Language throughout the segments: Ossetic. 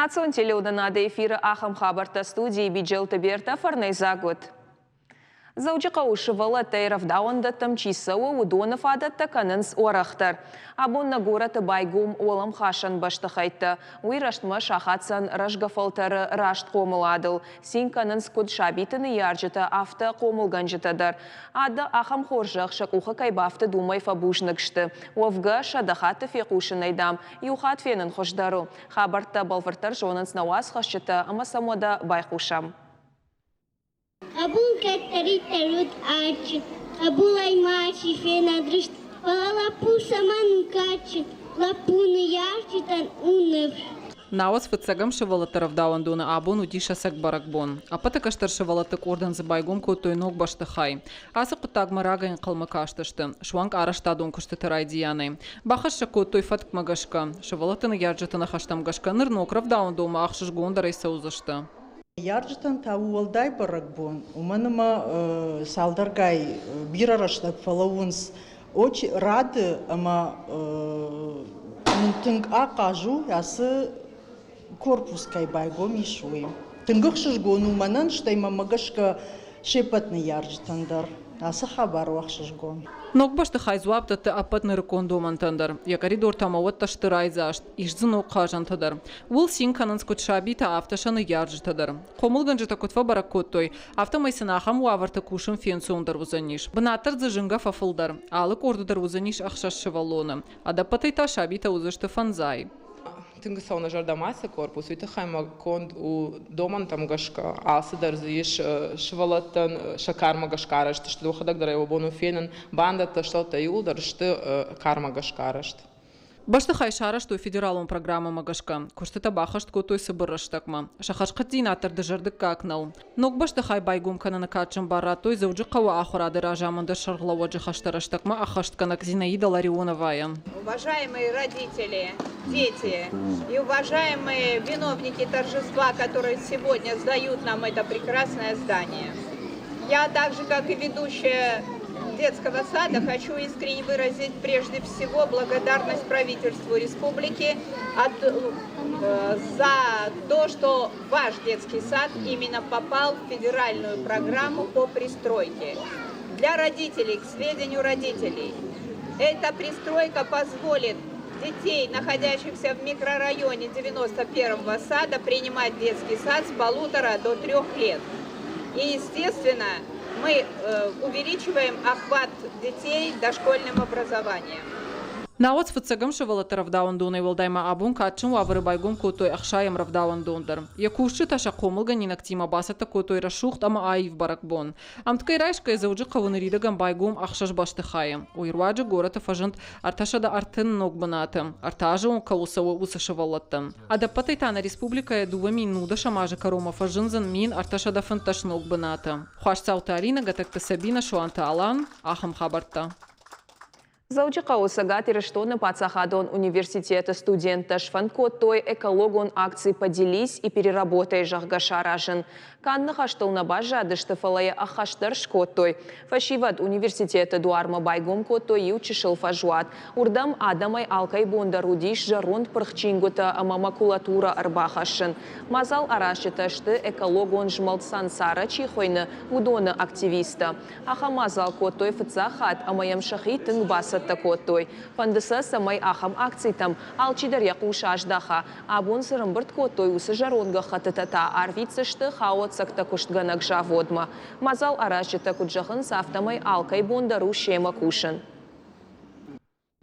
Национ телеуынынады эфиры ахӕм хабӕрттӕ студийы Биджелты Бертӕ фӕрнӕйдзаг уыд. Дзӕуджыхъӕуы сывӕллӕттӕй рӕвдауӕндӕттӕм чи цӕуы, уыдоны фадӕттӕ кӕнынц уӕрӕхдӕр. Абон нӕ горӕты байгом уӕлӕмхасӕн бӕстыхӕйттӕ. Уый рӕстмӕ сахаддзӕн рӕзгӕ фӕлтӕры раст хъомыладыл. Цин кӕнынц куыд сабиты ныййарджытӕ, афтӕ хъомылгӕнджытӕ дӕр. Ӕдде ахӕм хорзӕх сӕ къухы кӕй бафтыд, уымӕй фӕбузныг сты. Уӕвгӕ, 100 хатты фехъусынӕй, дам, иу хатт фенын хуыздӕр у. Хабӕрттӕ бӕлвырддӕр зонынц нӕ уацхӕсджытӕ ӕмӕ сӕм уӕдӕ байхъусӕм. Хъӕбул кӕддӕриддӕр уыд адджын, хъӕбулӕй мачи фенӕд рыст, фӕлӕ лӕппу цӕмӕн у кадджын, лӕппу ныййарджытӕн у ныфс. Науӕдз фыццӕгӕм сывӕллӕтты рӕвдауӕндоны абон уыдис ӕцӕг бӕрӕгбон. Ӕппӕты кӕстӕр сывӕллӕтты къордӕн дзы байгом кодтой ног бӕстыхай. Ацы хъуыддагмӕ рагӕй ӕнхъӕлмӕ кастысты, суанг арӕзтадон куыстыты райдианӕй. Бахӕссӕг кодтой фӕткмӕ гӕсгӕ. Сывӕллӕтты ныййарджыты ныхӕстӕм гӕсгӕ ныр ног рӕвдауӕндонмӕ ӕхсызгондӕрӕй цӕудзысты. Ныййарджытӕн та у уӕлдай бӕрӕгбон, уымӕн ӕмӕ цалдӕргай бирӕ рӕстӕг фӕлӕууынц рады ӕмӕ нын тынг ахъаз у ацы корпус кӕй байгом ис, уый. Тынг ӕхсызгон у мӕнӕн, стӕй мӕнмӕ гӕсгӕ се ппӕт ныййарджытӕн дӕр ацы хабар у ӕхсызгон. Ног бӕстыхай дзуапп дӕтты ӕппӕт нырыккон домӕнтӕн дӕр. Йӕ коридортӕ ӕмӕ уӕттӕ сты райдзаст, ис дзы ног хъазӕнтӕ дӕр. Ууыл цин кӕнынц куыд сабитӕ, афтӕ сӕ ныййарджытӕ дӕр. Хъомылгӕнджытӕ куыд фӕбӕрӕг кодтой, афтӕмӕй сын ахӕм уавӕрты кусын фенцондӕр уыдзӕнис. Бынат дӕр дзы зынгӕ фӕфылдӕр. Алы къорды дӕр уыдзӕнис ӕхсӕз сывӕллоны. Ӕдӕппӕтӕй та сабитӕ уыдзысты фӕндзай. Тынг цӕуы нӕ зӕрдӕмӕ ацы корпус, уый тыххӕй ӕмӕ конд у домӕнтӕм гӕсгӕ. Алцыдӕр дзы ис сывӕллӕттӕн сӕ кармӕ гӕсгӕ арӕзт сты. Уӕхӕдӕг дӕр ӕй уӕ бон у фенын. Бандӕттӕ, стъолтӕ иууылдӕр сты кармӕ гӕсгӕ арӕзт. Бӕстыхай сарӕзтой федералон программӕмӕ гӕсгӕ. Куыстытӕ баххӕст кодтой цыбыр рӕстӕгмӕ. Сӕ хӕрзхъӕддзинад дӕр дызӕрдыггаг нӕу. Ног бӕстыхай байгом кӕныны кадджын бар радтой Дзӕуджыхъӕуы ахуырады разамынды сӕргълӕууӕджы хӕстӕ рӕстӕгмӕ ӕххӕстгӕнӕг Зинаида Ларионовайӕн. Уважаемые родители, дети и уважаемые виновники торжества, которые сегодня сдают нам это прекрасное здание. Я так же, как и ведущая детского сада, хочу искренне выразить прежде всего благодарность правительству республики за то, что ваш детский сад именно попал в федеральную программу по пристройке. Для родителей, к сведению родителей, эта пристройка позволит детей, находящихся в микрорайоне 91-го сада, принимать детский сад с 1,5 до 3 лет. И, естественно, мы увеличиваем охват детей дошкольным образованием. Науӕдз фыццӕгӕм сывӕллӕтты рӕвдауӕндонӕй уӕлдай ма абон кадджын уавӕры байгом кодтой ӕхсайӕм рӕвдауӕндон дӕр. Йӕ кусджытӕ сӕ хъомылгӕнинӕгтимӕ бацӕттӕ кодтой рӕсугъд ӕмӕ аив бӕрӕгбон. Ӕмткӕй райсгӕ Дзӕуджыхъӕуы ныридӕгӕн байгом ӕхсӕз бӕстыхайы. Уый руаджы горӕты фӕзынд 330 ног бынаты, ӕртӕ азы онг кӕуыл цӕуы, уыцы сывӕллӕттӕн. Ӕдӕппӕтӕй та нӕ республикӕйы 2019 азы кӕронмӕ фӕзындзӕн 1315 ног бынаты. Хуасдзауты Алинӕ, Гӕтӕгты Сабинӕ, Суанты Алан, ахӕм хабӕрттӕ. Дзӕуджыхъӕуы Цӕгат Ирыстоны паддзахадон университеты студенттӕ сфӕнд кодтой экологон акци «Поделись и переработай», зӕгъгӕ, саразын. Канд ныхӕстыл нӕ баззадысты, фӕлӕ йӕ ӕххӕст дӕр скодтой. Фӕсивӕд университеты дуармӕ байгом кодтой иу чысыл фӕзуат. Уырдӕм адӕмӕй алкӕй бон дӕр уыдис зӕронд пырх чингуытӕ ӕмӕ макулатурӕ ӕрбахӕссын. Мадзал аразджытӕ сты, экологон змӕлд Сансара чи хуыйны, уыдоны активисттӕ. Ахӕм мадзал кодтой фыццаг хатт ӕмӕ йӕм сӕхи тынг бацӕттӕ кодтой. Фӕнды сӕ, цӕмӕй ахӕм акцитӕм алчидӕр йӕ хъус аздаха. Абон цы рымбырд кодтой, уыцы зӕронд гӕххӕттытӕ та арвитдзысты хауӕццӕгтӕ куыстгӕнӕг заводмӕ. Мадзал аразджытӕ куыд зӕгъынц, афтӕмӕй алкӕй бон дӕр у семӕ кусын.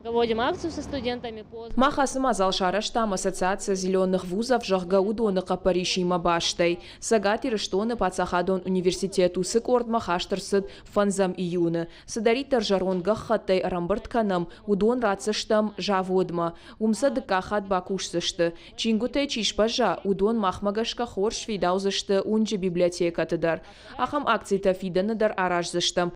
Проводим акцию со студентами по... Мах ацы мадзал сарӕзтам Ассоциация зеленых вузов, зӕгъгӕ, уыдоны хъӕппӕрисимӕ бастӕй. Цӕгат Ирыстоны паддзахадон университет уыцы къордмӕ хаст ӕрцыд фӕндзӕм июны. Цыдӕриддӕр зӕронд гӕххӕттӕй ӕрӕмбырд кӕнӕм, уыдон ратдзыстӕм заводмӕ. Уым сӕ дыккаг хатт бакусдзысты. Чингуытӕй чи сбӕзза, уыдон махмӕ гӕсгӕ хорз сфидаудзысты уынджы библиотекӕты дӕр. Ахӕм акцитӕ фидӕны дӕр араздзыстӕм.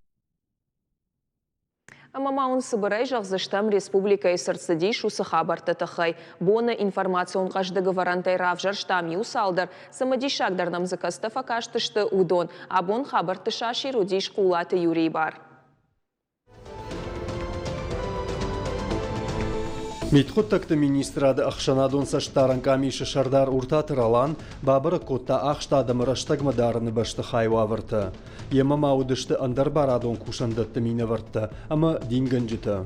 Ӕмӕ ма уын цыбырӕй зӕгъдзыстӕм, республикӕйы цы рцыдис, уыцы хабӕртты тыххӕй. Боны информацион хъӕздыг ӕвӕрӕнтӕй равзӕрстам иу цалдӕр, цымыдисагдӕр нӕм дзы кӕцытӕ фӕкастысты, уыдон. Абон хабӕртты сасир уыдис Хъулаты Юрийы бар. Мидхъуыддӕгты министрады ӕхсӕнадон цӕстдарӕн къамисы сӕрдар Уртаты Ролан бабӕрӕг кодта ахст адӕмы рӕстӕгмӕ дарыны бӕстыхайы уавӕртӕ. Йемӕ ма уыдысты ӕндӕр барадон кусӕндӕтты минӕвӕрттӕ ӕмӕ дингӕнджытӕ.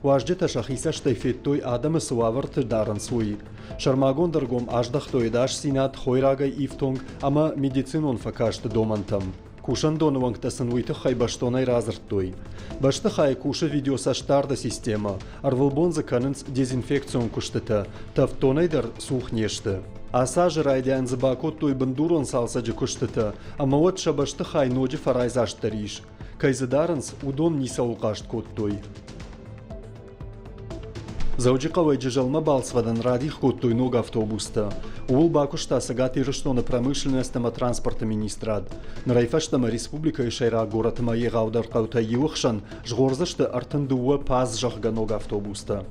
Уазджытӕ сӕхи цӕстӕй федтой адӕмы цы уавӕрты дарынц, уый. Сӕрмагонд ӕргом аздӕхтой ӕдасдзинад, хойрагӕй ифтонг ӕмӕ медицинон фӕкасты домӕнтӕм. Кусӕндоны уӕнгтӕ сын уый тыххӕй бӕстонӕй радзырдтой. Бӕстыхайы кусы видеоцӕстдарды системӕ, ӕрвылбон дзы кӕнынц дезинфекцион куыстытӕ, тӕвддонӕй дӕр цух не сты. Ацы азы райдиан дзы бакодтой бындурон цалцӕджы куыстытӕ, ӕмӕ уӕд сӕ бӕстыхай ноджы фӕрайдзастдӕр ис. Кӕй дзы дарынц, уыдон ницӕуыл хъаст кодтой. Дзӕуджыхъӕуӕй Джызӕлмӕ балцвӕдӕн радих кодтой ног автобустӕ. Ууыл бакуыста Цӕгат Ирыстоны промышленность ӕмӕ транспорты министрад. Нырӕй фӕстӕмӕ республикӕйы сӕйраг горӕтмӕ егъаудӕр хъӕутӕй иуы хсӕн згъордзысты 32 ПАЗ зӕгъгӕ ног автобустӕ.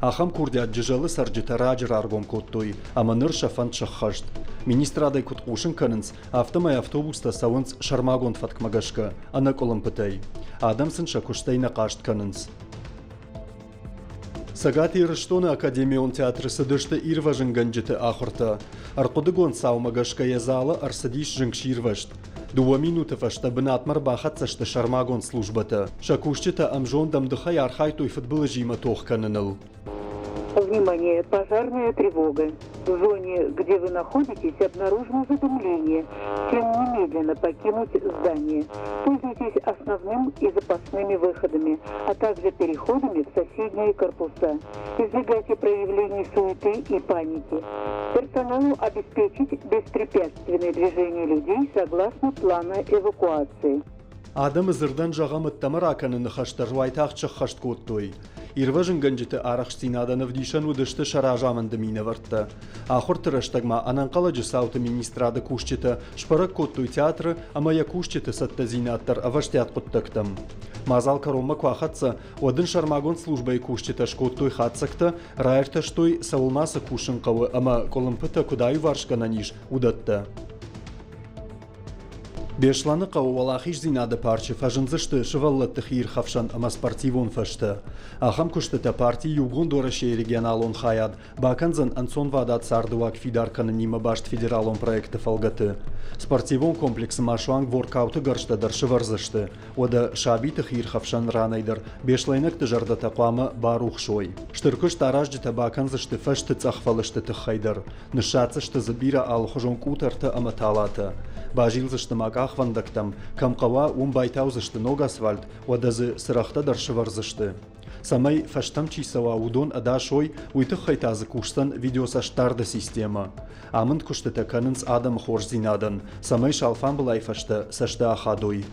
Ахӕм курдиат Джызӕлы цӕрджытӕ раджы раргом кодтой ӕмӕ ныр сӕ фӕнд сӕххӕст. Министрадӕй куыд хъусын кӕнынц, афтӕмӕй автобустӕ цӕуынц сӕрмагонд фӕткмӕ гӕсгӕ, ӕнӕкъуылымпытӕй. Адӕм сын сӕ куыстӕй нӕ хъаст кӕнынц. Цӕгат Ирыстоны академион театры цыдысты ирвӕзынгӕнджыты ахуыртӕ. Ӕрхъуыдыгонд цаумӕ гӕсгӕ йӕ залы ӕрцыдис зынгсирвӕзт. Дыууӕ минуты фӕстӕ бынатмӕ ӕрбахӕццӕ сты сӕрмагонд службӕтӕ. Сӕ кусджытӕ ӕмзонд-ӕмдыхӕй архайдтой фыдбылызимӕ тох кӕныныл. Внимание, пожарная тревога. В зоне, где вы находитесь, обнаружено задымление. Всем немедленно покинуть здание. Пользуйтесь основным и запасными выходами, а также переходами в соседние корпуса. Избегайте проявлений суеты и паники. Персоналу обеспечить беспрепятственное движение людей согласно плана эвакуации. Адӕмы дзырдӕн зӕгъӕм ӕддӕмӕ ракӕныны хӕс дӕр уайтагъд сӕххӕст кодтой. Ирвӕзынгӕнджыты арӕхстдзинадӕн ӕвдисӕн уыдысты сӕ разамынды минӕвӕрттӕ. Ахуырты рӕстӕг ма ӕнӕнхъӕлӕджы цауты министрады кусджытӕ сбӕрӕг кодтой театры ӕмӕ йӕ кусджыты цӕттӕдзинад дӕр ӕвӕстиат хъуыддӕгтӕм. Мадзал кӕронмӕ куы ахӕццӕ, уӕд ын сӕрмагонд службӕйы кусджытӕ скодтой хатдзӕгтӕ, раиртӕстой, цӕуыл ма цы кусын хъӕуы ӕмӕ къуылымпытӕ куыд аиуварсгӕнӕн ис, уыдӕттӕ. Беслӕны хъӕуы Уӕлахиздзинады парчы фӕзындзысты сывӕллӕтты хиирхӕфсӕн ӕмӕ спортивон фӕзтӕ. Ахӕм куыстытӕ парти Иугонд Уӕрӕсейы регионалон хайад бакӕндзӕн ӕнцонвадат цардыуаг фидар кӕнынимӕ баст федералон проекты фӕлгӕты. Спортивон комплексы ма суанг воркауты гӕрзтӕ дӕр сывӕрдзысты. Уӕдӕ сабиты хиирхӕфсӕн ранӕй дӕр беслӕйнӕгты зӕрдӕтӕ хъуамӕ барухс уой. Стыр куыст аразджытӕ бакӕндзысты фӕзты цъӕх фӕлысты тыххӕй дӕр. Ныссадздзысты дзы бирӕ алыхуызон къутӕртӕ ӕмӕ талатӕ. Базилдзысты ма къахвӕндӕгтӕм, кӕм хъӕуа, уым байтаудзысты ног асфальт, уӕдӕ дзы цырӕгътӕ дӕр сывӕрдзысты. Цӕмӕй фӕзтӕм чи цӕуа, уыдон ӕдас уой, уый тыххӕй та дзы кусдзӕн видеоцӕстдарды системӕ. Амынд куыстытӕ кӕнынц адӕмы хорздзинадӕн, цӕмӕй сӕ алфамбылай фӕзтӕ цӕсты ахадой.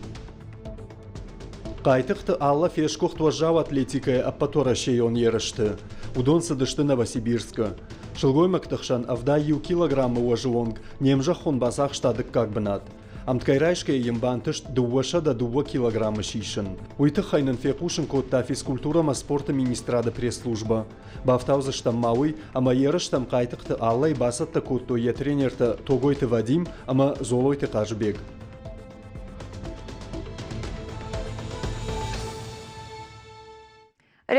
Хъайтыхъты Алла фесгуыхт уӕззау атлетикӕйы ӕппӕтуӕрӕсейон ерысты. Уыдон цыдысты Новосибирскы. Сылгоймӕгты хсӕн 71 килограммы уӕзы онг не мзӕххон бацахста дыккаг бынат. Ӕмткӕй райсгӕйӕ йын бантыст 202 килограммы сисын. Уый тыххӕй нын фехъусын кодта физкультурӕ ӕмӕ спорты министрады пресс-службӕ. Бафтаудзыстӕм ма уый, ӕмӕ ерыстӕм Хъайтыхъты Аллайы бацӕттӕ кодтой йӕ тренертӕ Тогойты Вадим ӕмӕ Золойты Хъазыбег.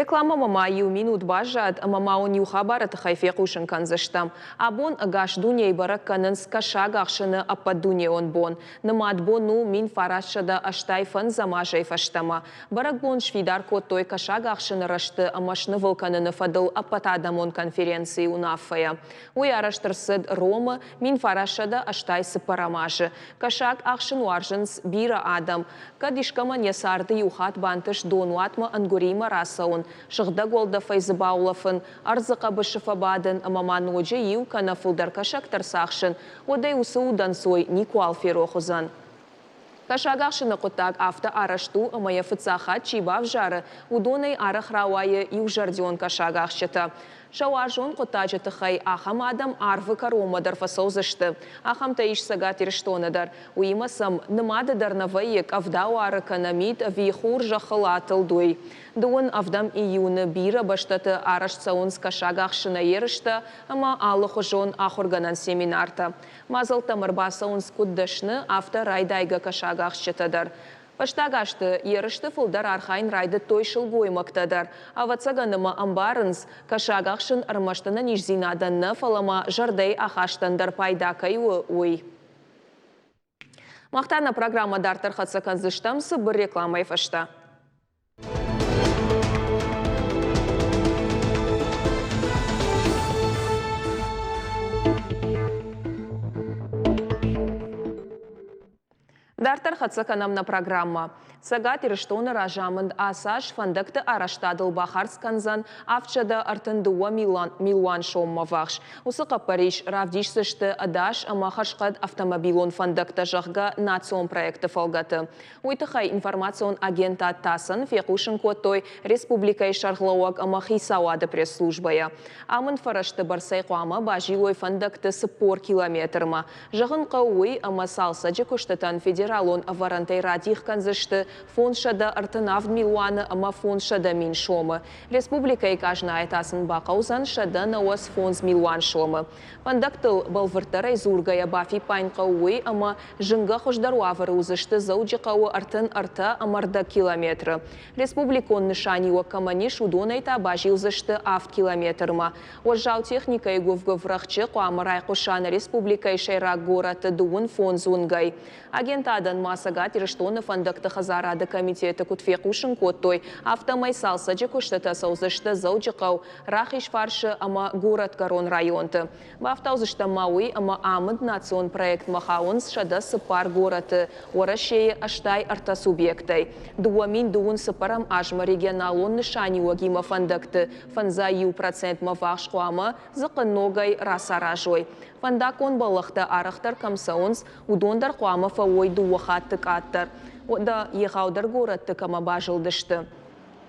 Рекламӕмӕ ма иу минут баззад ӕмӕ ма уын иу хабары тыххӕй фехъусын кӕндзыстӕм. Абон ӕгас дунейы бӕрӕг кӕнынц кӕсаг ахсыны ӕппӕтдунейон бон. Нымад бон у 1985 азӕй фӕстӕмӕ. Бӕрӕгбон сфидар кодтой кӕсаг ахсыны рӕзты ӕмӕ снывыл кӕныны фӕдыл ӕппӕтадӕмон конференцийы уынаффӕйӕ. Уый арӕзт ӕрцыд Ромы 1984 азы. Кӕсаг ахсын уарзынц бирӕ адӕм. Кӕд искӕмӕн йӕ царды иу хатт бантыст донуатмӕ ӕнгуыримӕ рацӕуын, сыгъдӕг уӕлдӕфӕй дзы баулӕфын, ӕрдзы хъӕбысы фӕбадын ӕмӕ ма ноджы иу кӕнӕ фылдӕр кӕсӕгтӕ рцахсын, уӕд ӕй уыцы удӕнцой никуал ферох уыдзӕн. Кӕсагахсыны хъуыддаг афтӕ арӕзт у, ӕмӕ йӕ фыццаг хатт чи бавзары, уыдонӕй арӕх рауайы иузӕрдион кӕсагахсджытӕ. Сӕ уарзон хъуыддаджы тыххӕй ахӕм адӕм арвы кӕронмӕ дӕр фӕцӕудзысты. Ахӕмтӕ ис Цӕгат Ирыстоны дӕр. Уыимӕ сӕм нымады дӕр нӕ вӕййы, къӕвда уары кӕнӕ мит ӕви хур зӕххыл атылд, уый. Дыууын ӕвдӕм июны бирӕ бӕстӕты арӕзт цӕуынц кӕсагахсыны ерыстӕ ӕмӕ алыхуызон ахуыргӕнӕн семинартӕ. Мадзӕлттӕм ӕрбацӕуынц куыд дӕсны, афтӕ райдайгӕ кӕсагахсджытӕ дӕр. Фӕстаг азты ерысты фылдӕр архайын райдыдтой сылгоймӕгтӕ дӕр. Ӕвӕццӕгӕн ӕмӕ ӕмбарынц, кӕсаг ахсын ӕрмӕст ӕнӕниздзинадӕн нӕ, фӕлӕ ма зӕрдӕйы ахастӕн дӕр пайда кӕй у, уый. Мах та нӕ программӕ дарддӕр хӕццӕ кӕндзыстӕм цыбыр рекламӕйы фӕстӕ. Дарддӕр хӕццӕ кӕнӕм нӕ программӕ. Цӕгат Ирыстоны разамынд ацы аз фӕндӕгты арӕзтадыл бахардз кӕндзӕн 732 милуан соммӕ ввахс. Уыцы хъӕппӕрис равдисдзысты ӕдас ӕмӕ хӕрзхъӕд автомобилон фӕндӕгтӕ, зӕгъгӕ, национ проекты фӕлгӕты. Уый тыххӕй информацион агентад ТАСС-ӕн фехъусын кодтой республикӕйы сӕргълӕууӕг ӕмӕ хицауады пресс-службӕйӕ. Амынд фӕрӕзты бӕрцӕй хъуамӕ базилой фӕндӕгты 40 километрмӕ. Зӕгъын хъӕуы уый, ӕмӕ цалцӕджы куыстытӕн федералон ӕвӕрӕнтӕй радих кӕндзысты 537 милуаны ӕмӕ 500 000 сомы. Республикӕйы къазнайы та сын бахъӕудзӕн 195 милуан сомы. Фӕндӕгтыл бӕлвырддӕрӕй дзургӕйӕ бафиппайын хъӕуы уый, ӕмӕ зынгӕ хуыздӕр уавӕры уыдзысты Дзӕуджыхъӕуы 33 ӕмӕ рдӕг километры. Республикон нысаниуӕг кӕмӕн ис, уыдонӕй та базилдзысты авд километрмӕ. Уӕззау техникӕйы гуыв-гуыв рӕхджы хъуамӕ райхъуыса нӕ республикӕйы сӕйраг горӕты дыууын фондз уынгӕй. Агентадӕн ма Цӕгат Ирыстоны фӕндӕгты хӕдзарады комитеты куыд фехъусын кодтой, афтӕмӕй цалцӕджы куыстытӕ цӕудзысты Дзӕуджыхъӕу, Рахизфарсы ӕмӕ Горӕтгӕрон районты. Бафтаудзыстӕм ма уый, ӕмӕ амынд национ проектмӕ хауынц 104 горӕты Уӕрӕсейы 83 субъектӕй. 2024 азмӕ регионалон нысаниуӕгимӕ фӕндӕгты фӕндзай иу процентмӕ ввахс хъуамӕ дзыхъхъынногӕй рацаразой. Фӕндаггон бӕллӕхтӕ арӕхдӕр кӕм цӕуынц, уыдон дӕр хъуамӕ фӕуой дыууӕ хатты къаддӕр. Уӕдӕ егъаудӕр горӕтты кӕмӕ базылдысты,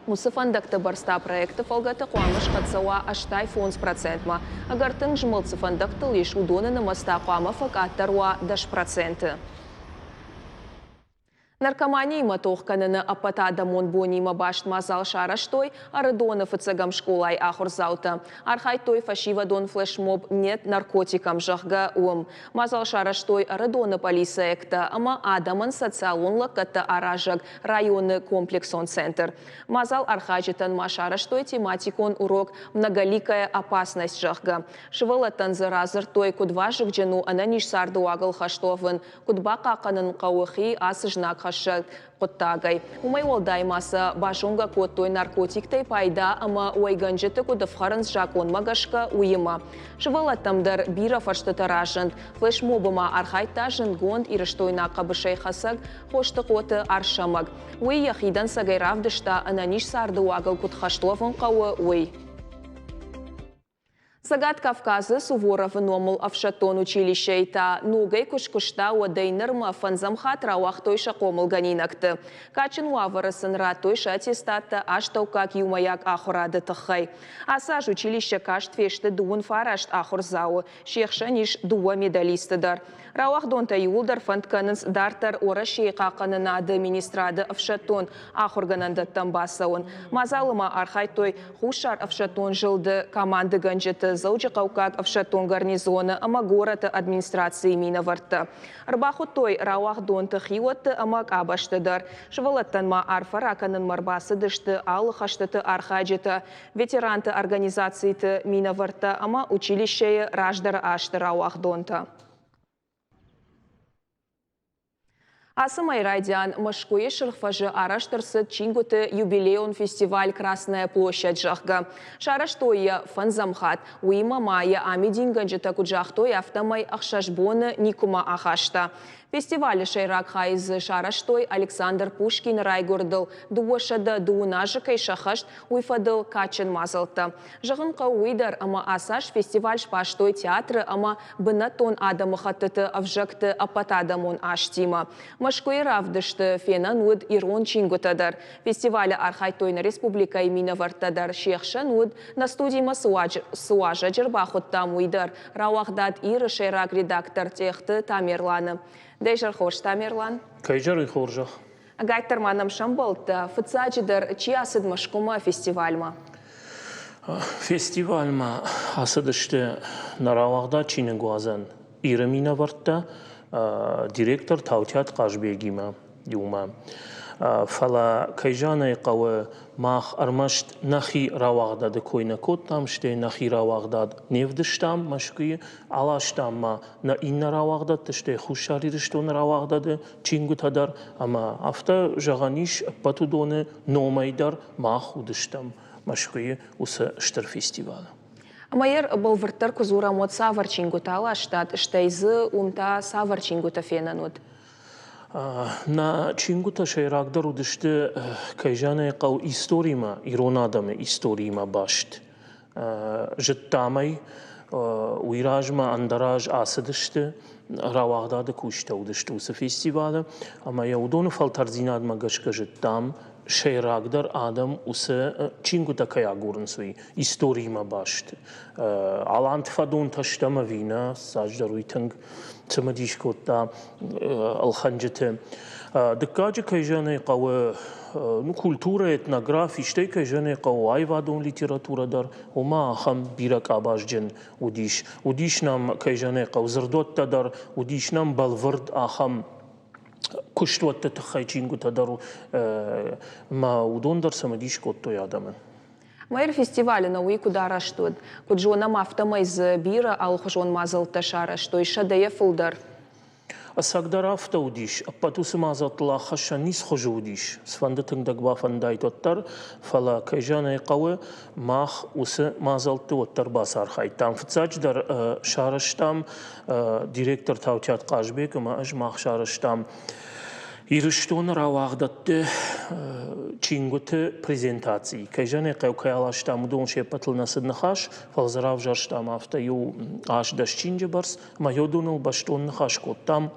уыцы фӕндӕгты бӕрц та проекты фӕлгӕты хъуамӕ схӕццӕ уа 85 процентмӕ. Ӕгӕр тынг змӕлд цы фӕндӕгтыл ис, уыдоны нымӕц та хъуамӕ фӕкъаддӕр уа 10%. Наркоманиимӕ тох кӕныны ӕппӕтадӕмон бонимӕ баст мадзал сарӕзтой Ӕрыдоны фыццӕгӕм скъолайы ахуырдзаутӕ. Архайдтой фӕсивӕдон флешмоб «Нет наркотикам», зӕгъгӕ, уым. Мадзал сарӕзтой Ӕрыдоны полицӕйӕгтӕ ӕмӕ адӕмӕн социалон лӕггӕдтӕ аразӕг районы комплексон центр. Мадзал архайджытӕн ма сарӕзтой тематикон урок «Многоликая опасность», зӕгъгӕ. Сывӕллӕттӕн дзы радзырдтой, куыд вазыгджын у ӕнӕниз цардыуагыл хӕст уӕвын, куыд бахъахъхъӕнын хъӕуы хи ацы знагхӕссӕг хъуыддагӕй. Уымӕй уӕлдай ма сӕ базонгӕ кодтой наркотиктӕй пайда ӕмӕ уӕйгӕнджыты куыд ӕфхӕрынц закъонмӕ гӕсгӕ, уыимӕ. Сывӕллӕттӕм дӕр бирӕ фӕрстытӕ разынд. Флешмобы ма архайдта зындгонд ирыстойнаг хъӕбысӕйхӕцӕг Хостыхъоты Арсӕмӕг. Уый йӕхи дӕнцӕгӕй равдыста, ӕнӕниз царды уагыл куыд хӕст уӕвын хъӕуы, уый. Цӕгат Кавказы Суворовы номыл ӕфсӕддон училищӕйы та ногӕй куы скуыста, уӕдӕй нырмӕ фӕндзӕм хатт рауагътой сӕ хъомылгӕнинӕгты. Кадджын уавӕры сын радтой сӕ аттестаттӕ астӕуккаг иумӕйаг ахуырады тыххӕй. Ацы аз училище каст фесты дыууын фараст ахуырдзауы, се хсӕн ис дыууӕ медалисты дӕр. Рауагъдонтӕ иууылдӕр фӕнд кӕнынц дарддӕр Уӕрӕсейы хъахъхъӕнынады министрады ӕфсӕддон ахуыргӕнӕндӕттӕм бацӕуын. Мадзалы ма архайдтой Хуссар ӕфсӕддон зылды командыгӕнджыты, Дзӕуджыхъӕуккаг ӕфсӕддон гарнизоны ӕмӕ горӕты администрацийы минӕвӕрттӕ. Ӕрбахуыдтой рауагъдонты хиуӕтты ӕмӕ къабӕзты дӕр. Сывӕллӕттӕн ма арфӕ ракӕнынмӕ ӕрбацыдысты алы хӕстыты архайджытӕ, ветеранты организациты минӕвӕрттӕ ӕмӕ училищейы раздӕры азты рауагъдонтӕ. Ацы мӕй райдиан Мӕскуыйы Сырх фӕзы арӕзт ӕрцыд чингуыты юбилейон фестиваль «Красная площадь», зӕгъгӕ. Сарӕзтой йӕ фӕндзӕм хатт. Уыимӕ ма йӕ амидингӕнджытӕ куыд загътой, афтӕмӕй ӕхсӕз боны никуыма ахаста. Фестивалы сӕйраг хайы дзы сарӕзтой Александр Пушкины райгуырдыл 230 азы кӕй сӕххӕст, уый фӕдыл кадджын мадзӕлттӕ. Зӕгъын хъӕуы уый дӕр, ӕмӕ ацы аз фестиваль сбастой театры ӕмӕ бынӕттон адӕмыхӕттыты ӕвзӕгты ӕппӕтадӕмон азтимӕ. Мӕскуыйы равдысты фенӕн уыд ирон чингуытӕ дӕр. Фестивалы архайдтой нӕ республикӕйы минӕвӕрттӕ дӕр. Се хсӕн уыд, нӕ студимӕ цы уазӕджы ӕрбахуыдтам, уый дӕр, рауагъдад Ир-ы сӕйраг редактор Тъехты Тамерланы. Дӕ изӕр хорз, Тамерлан. Кӕй зӕрый хорзӕх? Ӕгайтдӕр ма нӕм сӕмбӕлдтӕ, фыццаджыдӕр, чи ацыд Мӕскуымӕ фестивальмӕ? Фестивальмӕ ацыдысты нӕ рауагъдад чиныгуадзӕн Иры минӕвӕрттӕ, директор Таутиат Хъазбегимӕ. иумӕ. Фӕлӕ, кӕй зӕгъын ӕй хъӕуы, мах ӕрмӕст нӕхи рауагъдады кой нӕ кодтам, стӕй нӕхи рауагъдад не вдыстам Мӕскуыйы, аластам ма нӕ иннӕ рауагъдӕдты, стӕй Хуссар Ирыстоны рауагъдады чингуытӕ дӕр, ӕмӕ афтӕ зӕгъӕн ис, ӕппӕт уыдоны номӕй дӕр мах уыдыстӕм Мӕскуыйы уыцы стыр фестивалы. Ӕмӕ йӕ бӕлвырддӕр куы дзурӕм, уӕд цавӕр чингуытӕ аластат, стӕй дзы уым та цавӕр чингуытӕ фенӕн уыд? Нӕ чингуытӕ сӕйрагдӕр уыдысты, кӕй зӕгъын ӕй хъӕуы, историмӕ, ирон адӕмы историимӕ баст. Зыдтам ӕй, уый размӕ ӕндӕр аз ацыдысты, рауагъдады кусджытӕ уыдысты уыцы фестивалы, ӕмӕ йӕ уыдоны фӕлтӕрддзинадмӕ гӕсгӕ зыдтам, сӕйрагдӕр адӕм уыцы чингуытӕ кӕй агурынц, уый историимӕ баст. Аланты фӕдонтӕ стӕм ӕви нӕ, цасдӕр уый тынг цымыдис кодта ӕлхӕнджыты. Дыккаджы, кӕй зӕгъын ӕй хъӕуы, ну, культурӕ, этнографи, стӕй, кӕй зӕгъын ӕй хъӕуы, аивадон литературӕ дӕр, ома ахӕм бирӕ къабазджын уыдис. Уыдис нӕм, кӕй зӕгъын ӕй хъӕуы, дзырдуӕттӕ дӕр, уыдис нӕм бӕлвырд ахӕм куыстуӕтты тыххӕй чингуытӕ дӕр, ӕмӕ уыдон дӕр цымыдис кодтой адӕмы. Майыр фестивалы науи куыд арӕзт уыд? Куыд зонӕм, афтӕмӕй дзы бирӕ алыхуызон мадзӕлттӕ сарӕзтой, сӕдӕйӕ фылдӕр. Ӕцӕгдӕр афтӕ уыдис, ӕппӕт уыцы мадзӕлттыл аххӕссӕн ницы хуызы уыдис, цыфӕнды тынгдӕр бафӕндаид, уӕддӕр, фӕлӕ, кӕй зӕгъын ӕй хъӕуы, мах уыцы мадзӕлтты уӕддӕр бацархайдтам. Фыццаджыдӕр сарӕзтам директор Таутиат Хъазбег ӕмӕ ӕз мах сарӕзтам Ирыстоны рауагъдӕтты чингуыты презентаци. Кӕй зӕгъын ӕй хъӕуы, кӕй аластам, уыдон се ппӕтыл нӕ цыд ныхас, фӕлӕ дзы равзӕрстам афтӕ иу 8-10 чинджы бӕрц, ӕмӕ уыдоныл бӕстон ныхас кодтам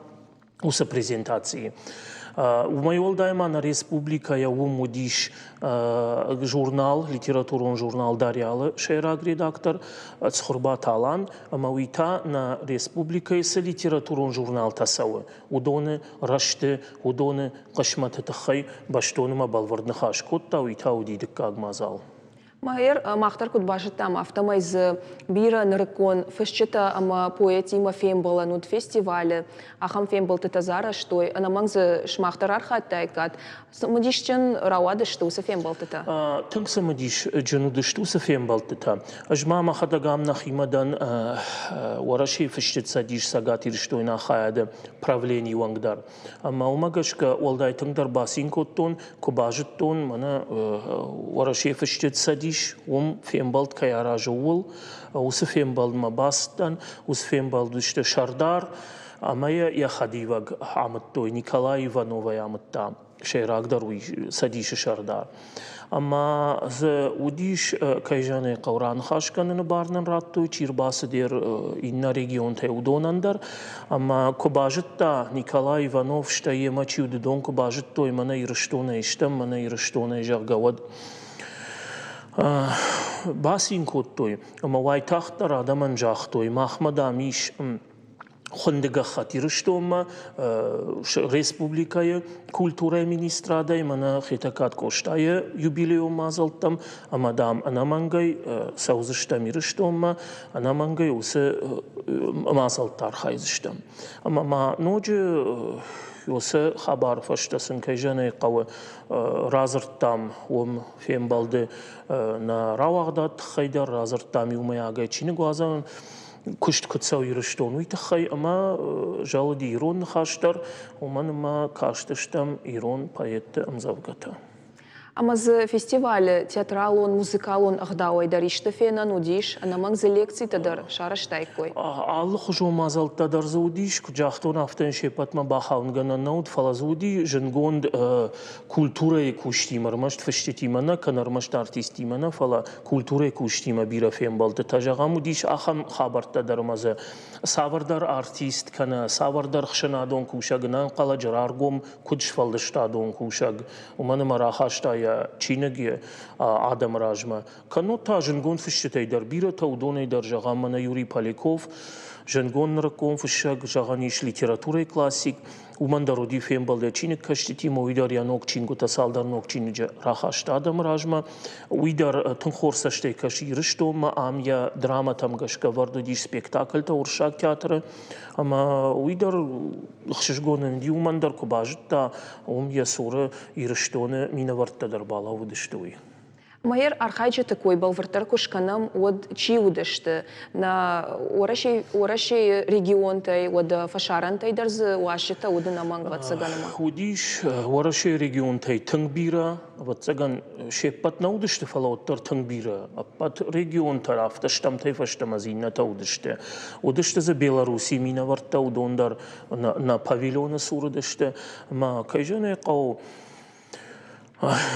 уыцы презентацийы. Уымӕй уӕлдай ма нӕ республикӕйӕ уым уыдис журнал, литературон журнал «Дарьял-ы» сӕйраг редактор Цхуырбаты Алан, ӕмӕ уый та нӕ республикӕйы цы литературон журналтӕ цӕуы, уыдоны рӕзты, уыдоны хъысмӕты тыххӕй бӕстонмӕ бӕлвырд ныхас кодта, уый та уыди дыккаг мадзал. Майер, мах дӕр куыд базыдтам, афтӕмӕй дзы бирӕ нырыккон фысджытӕ ӕмӕ поэтимӕ фембӕлӕн уыд фестивалы. Ахӕм фембӕлдтытӕ дзы арӕзтой. Ӕнӕмӕнг дзы сымах дӕр архайдтаиккат. Цымыдисджын рауадысты уыцы фембӕлдтытӕ? Тынг цымыдисджын уыдысты уыцы фембӕлдтытӕ. Ӕз ма мӕхӕдӕг ам нӕхимӕ дӕн Уӕрӕсейы Фысджыты Цӕдис Цӕгат Ирыстойнаг хайады правленийы уӕнг дӕр. Ӕмӕ уымӕ гӕсгӕ уӕлдай тынгдӕр бацин кодтон, куы базыдтон, мӕнӕ Уӕрӕсейы Фысджыты Цӕдис уым фембӕлд кӕй аразы, ууыл. Уыцы фембӕлдмӕ бацыдтӕн, уыцы фембӕлд уыдысты сӕрдар ӕмӕ йӕ йӕ хӕдивӕг амыдтой, Николай Ивановӕй амыдта, сӕйрагдӕр уый цӕдисы сӕрдар. Ӕмӕ дзы уыдис, кӕй зӕгъын ӕй хъӕуы, раныхас кӕныны бар нын радтой, чи рбацыд иннӕ регионтӕй, уыдонӕн дӕр. Ӕмӕ куы базыдта Николай Иванов, стӕй йемӕ чи уыд, уыдон куы базыдтой, мӕнӕ Ирыстонӕй стӕм, мӕнӕ Ирыстонӕй, зӕгъгӕ, уӕд бацин кодтой ӕмӕ уайтагъддӕр адӕмӕн загътой, махмӕ, дам, ис хуынды гӕххӕтт Ирыстонмӕ, республикӕйы культурӕйы министрадӕй, мӕнӕ Хетӕгкат Къостайы юбилейон мадзӕлттӕм, ӕмӕ, дам, ӕнӕмӕнгӕй цӕудзыстӕм Ирыстонмӕ, ӕнӕмӕнгӕй уыцы мадзӕлтты архайдзыстӕм. Ӕмӕ ма ноджы уыцы хабары фӕстӕ сын, кӕй зӕгъын ӕй хъӕуы, радзырдтам уым фембӕлды нӕ рауагъдад тыххӕй дӕр, радзырдтам иумӕйагӕй чиныгуадзӕн куыст куыд цӕуы Ирыстон, уый тыххӕй ӕмӕ зӕлыди ирон ныхас дӕр, уымӕн ӕмӕ кастыстӕм ирон поэтты ӕмдзӕвгӕтӕ. Ӕмӕ дзы фестивалы театралон, музыкалон ӕгъдауӕй дӕр исты фенӕн уыдис, ӕнӕмӕнг дзы лекцитӕ дӕр сарӕзтаиккой? Алыхуызон мадзӕлттӕ дӕр дзы уыдис, куыд загътон, афтӕ йын се ппӕтмӕ бахауынгӕнӕн нӕ уыд, фӕлӕ дзы уыди зындгонд культурӕйы кусджытимӕ, ӕрмӕст фысджытимӕ нӕ, кӕнӕ ӕрмӕст артисттимӕ нӕ, фӕлӕ культурӕйы кусджытимӕ бирӕ фембӕлдтытӕ. Зӕгъӕм, уыдис ахӕм хабӕрттӕ дӕр ӕмӕ дзы цавӕрдӕр артист кӕнӕ цавӕрдӕр ӕхсӕнадон кусӕг ӕнӕнхъӕлӕджы раргом куыд сфӕлдыстадон кусӕг, уымӕн ӕмӕ рахаста йӕ чиныг йӕ адӕмы размӕ. Кӕннод та зындгонд фысджытӕй дӕр бирӕтӕ, уыдонӕй дӕр, зӕгъӕм, мӕнӕ Юрий Поляков. Зындгонд нырыккон фыссӕг, зӕгъӕн ис, литературӕйы классик. Уымӕн дӕр уыди фембӕлд йӕ чиныгкӕсджытимӕ, уый дӕр йӕ ног чингуытӕ цалдӕр ног чиныджы рахаста адӕмы размӕ. Уый дӕр тынг хорз цӕстӕй кӕсы Ирыстонмӕ. Ам йӕ драмӕтӕм гӕсгӕ ӕвӕрд уыдис спектакльтӕ уырыссаг театры. Ӕмӕ уый дӕр ӕхсызгон ын уыди, уымӕн дӕр куы базыдта, уым йӕ цуры Ирыстоны минӕвӕрттӕ дӕр балӕууыдысты, уый. Майер архайджыты кой бӕлвырддӕр куы скӕнӕм, уӕд чи уыдысты? Нӕ Уӕрӕсейы регионтӕй, уӕдӕ фӕсарӕнтӕй дӕр дзы уазджытӕ уыд ӕнӕмӕнг, ӕвӕццӕгӕн. Уыдис Уӕрӕсейы регионтӕй тынг бирӕ, ӕвӕццӕгӕн, се ппӕт нӕ уыдысты, фӕлӕ уӕддӕр тынг бирӕ. Ӕппӕт регионтӕ афтӕ стӕмтӕй фӕстӕмӕ дзы иннӕтӕ уыдысты. Уыдысты дзы Белоруссийы минӕвӕрттӕ, уыдон дӕр нӕ павильоны цур уыдысты. Ӕмӕ, кӕй зӕгъын ӕй хъӕуы,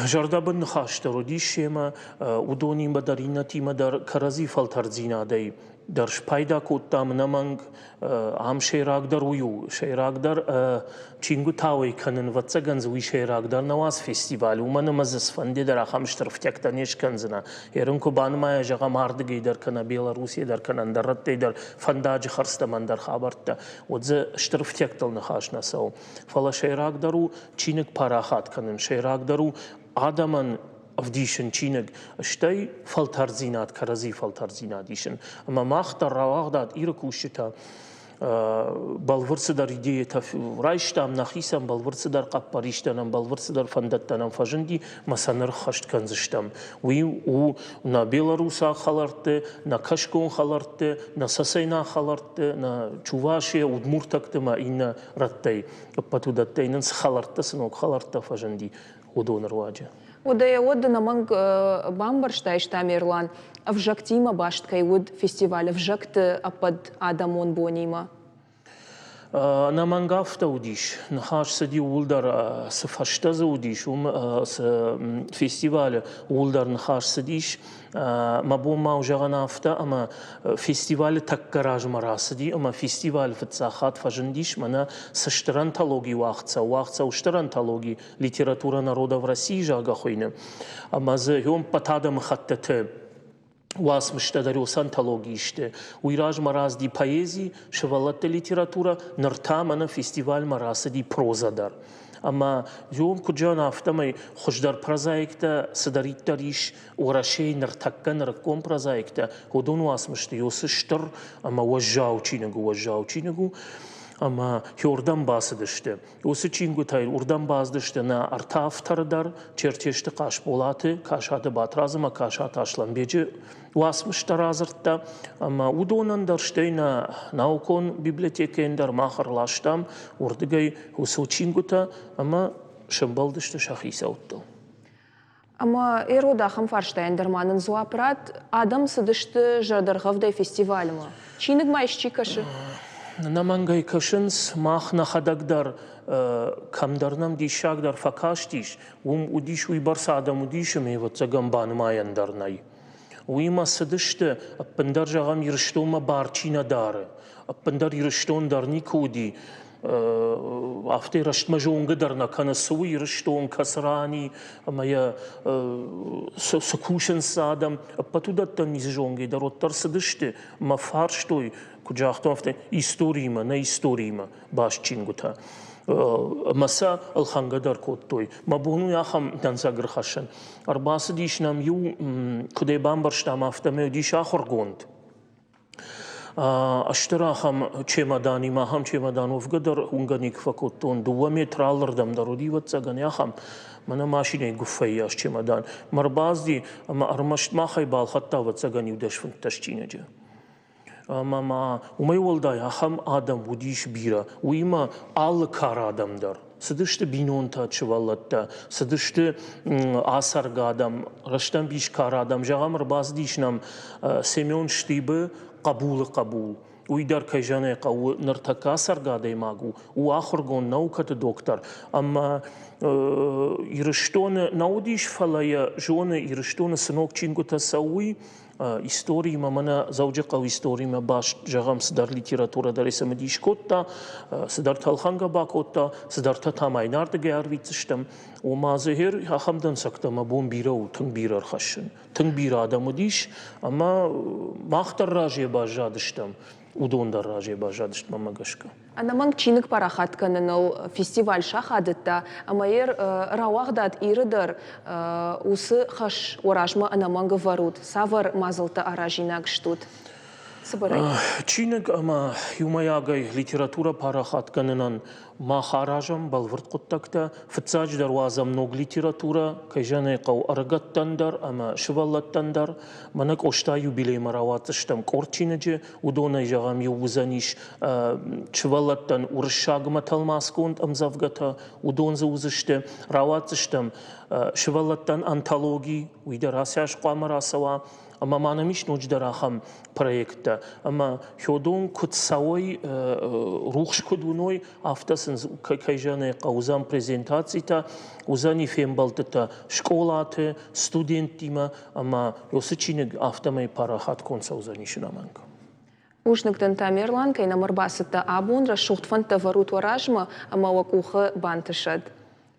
Зӕрдӕбын ныхас дӕр уыдис семӕ, уыдонимӕ дӕр, иннӕтимӕ дӕр кӕрӕдзи фӕлтӕрддзинадӕй дӕр спайда кодтам ӕнӕмӕнг. Ам сӕйрагдӕр уый у, сӕйрагдӕр чингуытӕ уӕй кӕнын, ӕвӕццӕгӕн дзы уый сӕйрагдӕр нӕ уац фестиваль, уымӕн ӕмӕ дзы цыфӕнды дӕр ахӕм стыр ӕфтиӕгтӕ не скӕндзынӕ. Ерын куы банымайа, зӕгъӕм, ардыгӕй дӕр кӕнӕ Белоруссийӕ дӕр кӕнӕ ӕндӕр рӕттӕй дӕр фӕндаджы хӕрдзтӕ ӕмӕ ӕндӕр хабӕрттӕ, уӕд дзы стыр ӕфтиӕгтыл ныхас нӕ цӕуы. Фӕлӕ сӕйрагдӕр у чиныг парахат кӕнын, сӕйрагдӕр у адӕмӕн ӕвдисын чиныг, стӕй фӕлтӕрддзинад, кӕрӕдзи фӕлтӕрддзинад исын. Ӕмӕ мах дӕр рауагъдад Иры кусджытӕ бӕлвырд цыдӕр идеятӕ райстам нӕхицӕн, бӕлвырд цыдӕр хъӕппӕристӕ нӕм, бӕлвырд цыдӕр фӕндӕттӕ нӕм фӕзынди, ӕмӕ сӕ ныр ххӕст кӕндзыстӕм. Уый у нӕ белорусаг хӕлӕртты, нӕ кӕсгон хӕлӕртты, нӕ цӕцӕйнаг хӕлӕртты, нӕ Чувашия, удмуртӕгты ӕмӕ иннӕ рӕттӕй. Ӕппӕт уыдӕттӕй нын цы хӕлӕрттӕ, цы ног хӕлӕрттӕ фӕзынди, уыдоны руаджы. Уӕдӕ уӕд ӕнӕмӕнг бамбӕрстаис, Тамерлан, ӕвзӕгтимӕ баст кӕй уыд фестиваль ӕвзӕгты ӕппӕт адӕмон бонимӕ? Ӕнӕмӕнг афтӕ уыдис. Ныхас цыди ууыл дӕр, цы фӕстӕ дзы уыдис, уым цы фестивалы, ууыл дӕр ныхас цыдис. Мӕ бон ма у зӕгъӕн афтӕ, ӕмӕ фестивалы тӕккӕ размӕ рацыди ӕмӕ фестивалы фыццаг хатт фӕзындис мӕнӕ цы стыр антологи уагъд цӕуы, уагъд цӕуы стыр антологи «Литература народов России», зӕгъгӕ, хуыйны. Ӕмӕ дзы йон ӕппӕт адӕмыхӕттыты уацмыстӕ дӕр уыцы антологийы сты. Уый размӕ рацыди поэзи, сывӕллӕтты литературӕ, ныр та мӕнӕ фестивальмӕ рацыди прозӕ дӕр. Ӕмӕ йон куыд зӕгъын, афтӕмӕй хуыздӕр прозаиктӕ цыдӕриддӕр ис Уӕрӕсейы ныртӕккӕ нырыккон прозаиктӕ, уыдон уацмысты уыцы стыр ӕмӕ уӕззау чиныг у, уӕззау чиныг у. Ӕмӕ уырдӕм бацыдысты. Уыцы чингуытӕй уырдӕм бацыдысты нӕ ӕртӕ авторы дӕр, Чертежты Хъасболаты, Касаты Батрадз ӕмӕ Касаты Аслӕнбеджы уацмыстӕ радзырдта. Ӕмӕ уыдонӕн дӕр, стӕй нӕ наукон библиотекӕйӕн дӕр мах ӕрластам уырдыгӕй уыцы чингуытӕ ӕмӕ сӕмбӕлдысты сӕ хицӕуттыл. Ӕмӕ Эрод ахӕм фарстайӕн дӕр ма нын дзуапп ратт, адӕм цыдысты зӕрдӕргъӕвдӕй фестивальмӕ. Чиныг ма исчи кӕсы? Ӕнӕмӕнгӕй кӕсынц, мах нӕхӕдӕг дӕр кӕмдӕр нӕм диссагдӕр фӕкастис, уым уыдис уыйбӕрц адӕм уыдис, ӕмӕ ӕвӕццӕгӕн банымайӕн дӕр нӕй. Уыимӕ цыдысты, ӕппындӕр зӕгъӕм, Ирыстонмӕ бар чи нӕ дары, ӕппындӕр Ирыстон дӕр никуы уыди, афтӕ рӕстмӕ зонгӕ дӕр нӕ кӕны, цы у Ирыстон, кӕцы ран и, ӕмӕ йӕ цы кусынц адӕм, ӕппӕт уыдӕттӕн ницы зонгӕ дӕр уӕддӕр цыдысты ӕмӕ фарстой, куыд загътон, афтӕ историимӕ, нӕ историимӕ баст чингуытӕ. Ӕмӕ сӕ ӕлхӕнгӕ дӕр кодтой. Мӕ бон у ахӕм дӕнцӕг ӕрхӕссын. Ӕрбацыдис нӕм иу, куыд ӕй бамбӕрстам, афтӕмӕй уыдис ахуыргонд. Стыр ахӕм чемоданимӕ, ахӕм чемодан уӕвгӕ дӕр уынгӕ никуы фӕкодтон. Дыууӕ метры алырдӕм дӕр уыди, ӕвӕццӕгӕн, ахӕм. Мӕнӕ машинӕйы гуыффӕйы чемодан. Мӕ ӕрбацыди ӕмӕ ӕрмӕст махӕй балхӕдта, ӕвӕццӕгӕн, иу 10-15 чиныджы. Ӕмӕ ма уымӕй уӕлдай ахӕм адӕм уыдис бирӕ. Уыимӕ алы кары адӕм дӕр. Цыдысты бинонтӕ, сывӕллӕттӕ, цыдысты ацӕргӕ адӕм, рӕстӕмбис кары адӕм. Зӕгъӕм, ӕрбацыдис нӕм Семен Штибы хъӕбулы хъӕбул. Уый дӕр, кӕй зӕгъын ӕй хъӕуы, ныртӕккӕ ацӕргӕ адӕймаг у, у ахуыргонд, наукӕты доктор. Ӕмӕ Ирыстоны нӕ уыдис, фӕлӕ йӕ зоны, Ирыстоны цы ног чингуытӕ цӕуы, уый. Историимӕ, мӕнӕ Дзӕуджыхъӕуы историимӕ баст, зӕгъӕм, цыдӕр литературӕ дӕр цымыдис кодта, цыдӕртӕ ӕлхӕнгӕ бакодта, цыдӕртӕ та ма иннӕрдыгӕй арвитдзыстӕм. Ома дзы гъер ахӕм дӕнцӕгтӕ мӕ бон бирӕ у, тынг бирӕ ӕрхӕссын. Тынг бирӕ адӕм уыдис, ӕмӕ мах дӕр разыйӕ баззадыстӕм. Уыдон дӕр разӕй баззадысты мӕнмӕ гӕсгӕ. Ӕнӕмӕнг чиныг парахат кӕныныл фестиваль сахадыдта, ӕмӕ йӕ рауагъдад Иры дӕр уыцы хӕс уӕ размӕ ӕнӕмӕнг ӕвӕрут. Цавӕр мадзӕлттӕ аразинаг стут? Цыбырӕй. Чиныг ӕмӕ иумӕйагӕй литературӕ парахат кӕнынӕн мах аразӕм бӕлвырд хъуыддӕгтӕ. Фыццаджыдӕр уадзӕм ног литературӕ, кӕй зӕгъын ӕй хъӕуы, ӕрыгӕттӕн дӕр ӕмӕ сывӕллӕттӕн дӕр. Мӕнӕ Къостайы юбилеймӕ рауадздзыстӕм къорд чиныджы, уыдонӕй, зӕгъӕм, иу уыдзӕнис сывӕллӕттӕн уырыссагмӕ тӕлмацгонд ӕмдзӕвгӕтӕ, уыдон дзы уыдзысты. Рауадздзыстӕм сывӕллӕттӕн антологи, уый дӕр ацы аз хъуамӕ рацӕуа. Ӕмӕ ма нӕм ис ноджыдӕр ахӕм проекттӕ. Ӕмӕ хёдон куыд цӕуой, рухс куыд уыной, афтӕ сын, кӕй зӕгъын ӕй хъӕуы, уыдзӕн презентацитӕ, уыдзӕни фембӕлдтытӕ скъолаты, студенттимӕ, ӕмӕ уыцы чиныг афтӕмӕй парахатгонд цӕудзӕнис ӕнӕмӕнг. Бузныг дын, Тамерлан, кӕй нӕм ӕрбацыдтӕ абон. Рӕсугъд фӕндтӕ вӕрут уӕ размӕ ӕмӕ уӕ къухы бантысӕд.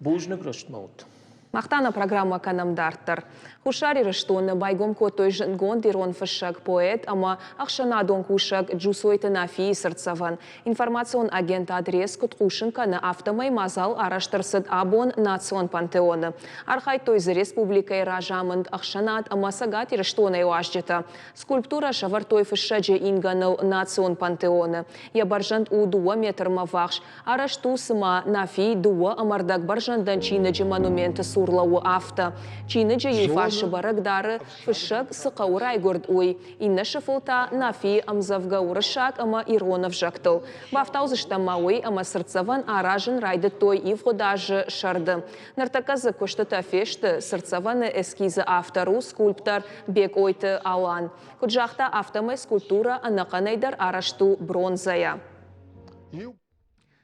Бузныг, рӕстмӕ ут. Мах та нӕ программӕ кӕнӕм дарддӕр. Хуссар Ирыстоны байгом кодтой зындгонд ирон фыссӕг, поэт ӕмӕ ӕхсӕнадон кусӕг Джусойты Нафийы цыртдзӕвӕн. Информацион агентад РЕС куыд хъусын кӕны, афтӕмӕй мадзал арӕзт ӕрцыд абон национ пантеоны. Архайдтой дзы республикӕйы разамынд, ӕхсӕнад ӕмӕ Цӕгат Ирыстонӕй уазджытӕ. Скульптурӕ сӕвӕрдтой фыссӕджы ингӕныл национ пантеоны. Йӕ бӕрзӕнд у дыууӕ метрмӕ ввахс. Арӕзт у, цыма Нафи дыууӕ ӕмӕ ӕрдӕг бӕрзӕндӕн чиныджы монументы цур лӕууы, афтӕ. Чиныджы иу фарсы бӕрӕг дары, фыссӕг цы хъӕуы райгуырд, уый, иннӕ сыфыл та Нафийы ӕмдзӕвгӕ уырыссаг ӕмӕ ирон ӕвзӕгтыл. Бафтаудзыстӕм ма уый, ӕмӕ цыртдзӕвӕн аразын райдыдтой ивгъуыд азы сӕрды. Ныртӕккӕ дзы куыстытӕ фесты, цыртдзӕвӕны эскизы автор у скульптор Бекъойты Алан. Куыд загъта, афтӕмӕй скульптурӕ ӕнӕхъӕнӕй дӕр арӕзт у бронзӕйӕ.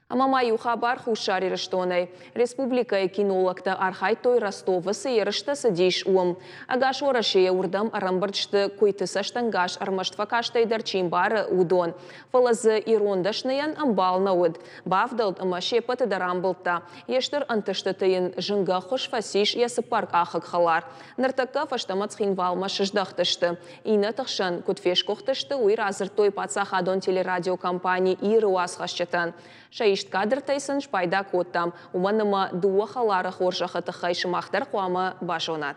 Ӕмӕ ма иу хабар Хуссар Ирыстонӕй. Республикӕйы кинологтӕ архайдтой Ростовы цы ерыстӕ цыдис, уым. Ӕгас Уӕрӕсейӕ уырдӕм ӕрӕмбырд сты куыйты цӕстӕнгас ӕрмӕст фӕкастӕй дӕр чи мбары, уыдон. Фӕлӕ дзы ирон дӕсныйӕн ӕмбал нӕ уыд. Бавдӕлд ӕмӕ се ппӕты дӕр амбылдта. Йе стыр ӕнтыстыты йын зынгӕ ӕххуыс фӕцис йӕ цыппаркъахыг хӕлар. Ныртӕккӕ фӕстӕмӕ Цхинвалмӕ сыздӕхтысты. Иннӕты хсӕн куыд фесгуыхтысты, уый радзырдтой паддзахадон телерадиокомпани Ир-ы уацхӕсджытӕн. Сӕ ист кадртӕй сын спайда кодтам, уымӕн ӕмӕ дыууӕ хӕлары хорзӕхы тыххӕй сымах дӕр хъуамӕ базонат.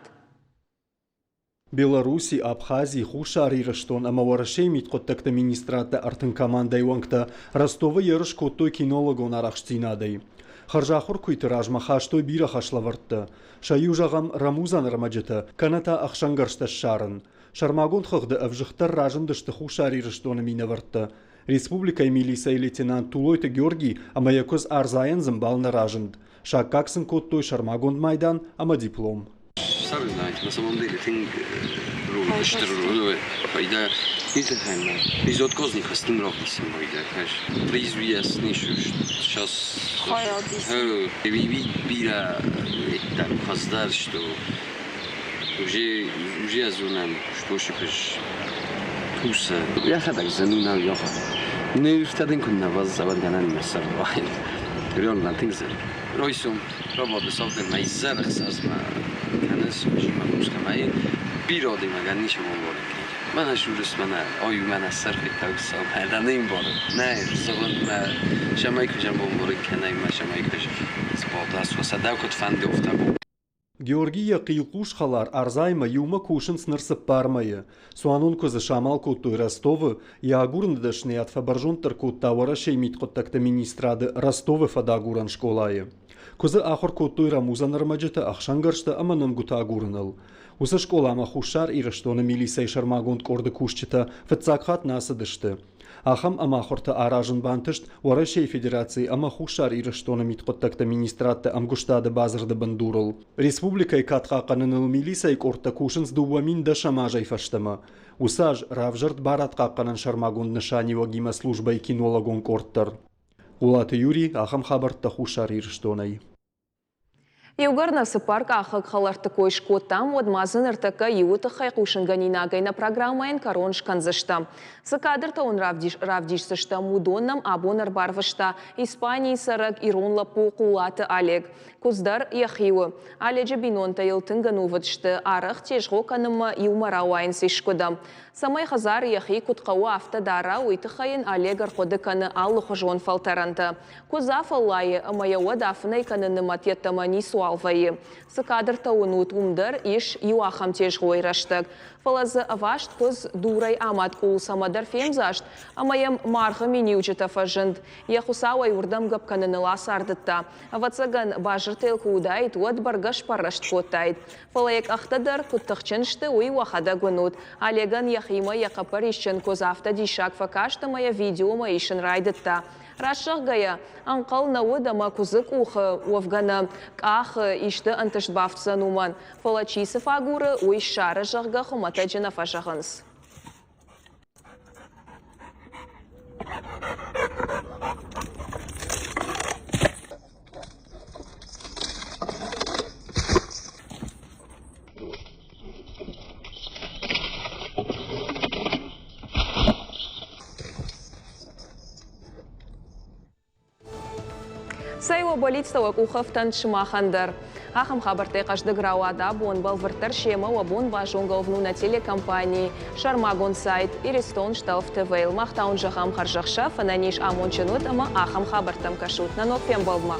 Белорусси, Абхази, Хуссар Ирыстон ӕмӕ Уӕрӕсейы мидхъуыддӕгты министрадты 30 командӕйы уӕнгтӕ Ростовы ерыс кодтой кинологон арӕхстдзинадӕй. Хӕрзахуыр куыйты размӕ хастой бирӕ хӕслӕвӕрдтӕ. Сӕ иу, зӕгъӕм, рӕмудзӕн ӕрмӕджытӕ, кӕнӕ та ӕхсӕнгӕрзтӕ ссарын. Сӕрмагонд хыгъды ӕвзыгъддӕр разындысты Хуссар Ирыстоны минӕвӕрттӕ. Республикӕйы милицӕйы лейтенант Тулойты Георгий ӕмӕ йӕ куыдз Арзайӕн дзымбал нӕ разынд. Саккаг сын кодтой сӕрмагонд майдан ӕмӕ диплом. Знаете, на самом деле тынг стыр пайда Безотказник с ним работать Произвести сейчас бирӕ хӕсдар, что уже уже зонӕм, что шипиш туса. Йӕхӕдӕг зӕнунау йӕхӕдӕг. Ныр дын куыннӕ баззавӕд гӕнӕн мӕ сӕрвайын. Реально тынг зӕр. Ройсом работы совден на иззӕрӕхсӕзмӕ кӕныс, мӕ биродимӕ ничего говорит. Мӕнӕ сурыс, мӕнӕ ой, мӕнӕ сӕрхитӕг сау, да не мбары. Нӕ, зӕгъын, мӕ сӕмӕй куы бомборыг кӕнай, мӕ сӕмӕй куы сбадас, сӕдӕ куыд фӕнды, афтӕ Георгий йӕ хъилхъус хӕлар Арзаимӕ иумӕ кусынц ныр цыппар мӕйы. Цуанон куыдзы самал кодтой Ростовы, йӕ агурыны дӕсныйад фӕбӕрзонддӕр кодта Уӕрӕсейы мидхъуыддӕгты министрады Ростовы фӕдагурӕн скъолайы. Куыдзы ахуыр кодтой рӕмудзӕн ӕрмӕджытӕ, ӕхсӕнгӕрзтӕ ӕмӕ нӕмгуытӕ агурыныл. Уыцы скъоламӕ Хуссар Ирыстоны милицӕйы сӕрмагонд къорды кусджытӕ фыццаг хатт нӕ ацыдысты. Ахӕм ӕмахуыртӕ аразын бантыст Уӕрӕсейы Федерацийы ӕмӕ Хуссар Ирыстоны мидхъуыддӕгты министрадты ӕмгуыстады бадзырды бындурыл. Республикӕйы кад хъахъхъӕныныл милицӕйы къордтӕ кусынц 2010 азӕй фӕстӕмӕ. Уыцы аз равзӕрд барадхъахъхъӕнӕн сӕрмагонд нысаниуӕгимӕ службӕйы кинологон къорд дӕр. Хъулаты Юрий, ахӕм хабӕрттӕ Хуссар Ирыстонӕй. Иугӕр нӕ цыппаркъахыг хӕлӕртты кой скодтам, уӕд ма дзы ныртӕккӕ иуы тыххӕй хъусынгӕнинагӕй нӕ программӕйӕн кӕрон скӕндзыстӕм. Цы кадртӕ уын равдисдзыстӕм, уыдон нӕм абон ӕрбарвыста Испанийы цӕрӕг ирон лӕппу Хъулаты Олег. Куыдз дӕр йӕхи у. Оледжы бинонтӕ йыл тынг ӕнувыд сты, арӕх тезгъо кӕнынмӕ иумӕ рауайынц искуыдӕм. Цӕмӕй хӕдзар йӕхи куыд хъӕуы, афтӕ дара, уый тыххӕй йын Олег ӕрхъуыды кӕны алыхуызон фӕлтӕрӕнтӕ. Куыдз афӕллайы ӕмӕ йӕ уӕд афынӕй кӕныны мӕт йеддӕмӕ ницуал вӕййы. Цы кадртӕ уынут, уым дӕр ис иу ахӕм тезгъойы рӕстӕг. Фӕлӕ дзы ӕваст куыдз дурӕй амад къул цӕмӕдӕр фемдзаст ӕмӕ йӕм маргъы миниуджытӕ фӕзынд. Йӕ Хуыцауӕй уырдӕм гӕпп кӕныныл ацардыдта. Ӕвӕццӕгӕн, базыртӕ йыл куы уыдаид, уӕд бӕргӕ спӕррӕст кодтаид. Фӕлӕ йӕ къӕхтӕ дӕр куыд тыхджын сты, уый уӕхӕдӕг уынут. Олегӕн йӕхимӕ йӕ хъӕппӕрисджын куыдз афтӕ диссаг фӕкаст ӕмӕ йӕ видеомӕ исын райдыдта. Раст зӕгъгӕйӕ, ӕнхъӕл нӕ уыд ӕмӕ куыдзы къухы, уӕвгӕ нӕ, къахы исты ӕнтыст бафтдзӕн уымӕн. Фӕлӕ чи цы фӕагуры, уый ссары, зӕгъгӕ, хуымӕтӕджы нӕ фӕзӕгъынц. Цӕй уӕ бӕллицтӕ уӕ къухӕфтӕнт сымахӕн дӕр. Ахӕм хабӕрттӕй хъӕздыг рауад абон, бӕлвырддӕр семӕ уӕ бон базонгӕ уӕвын нӕ телекомпанийы сӕрмагонд сайт Иристон Шталф ТВ-йыл. Мах та уын зӕгъӕм хӕрзӕхсӕв, ӕнӕниз амондджын ут ӕмӕ ахӕм хабӕрттӕм кӕсут нӕ ног фембӕлдмӕ.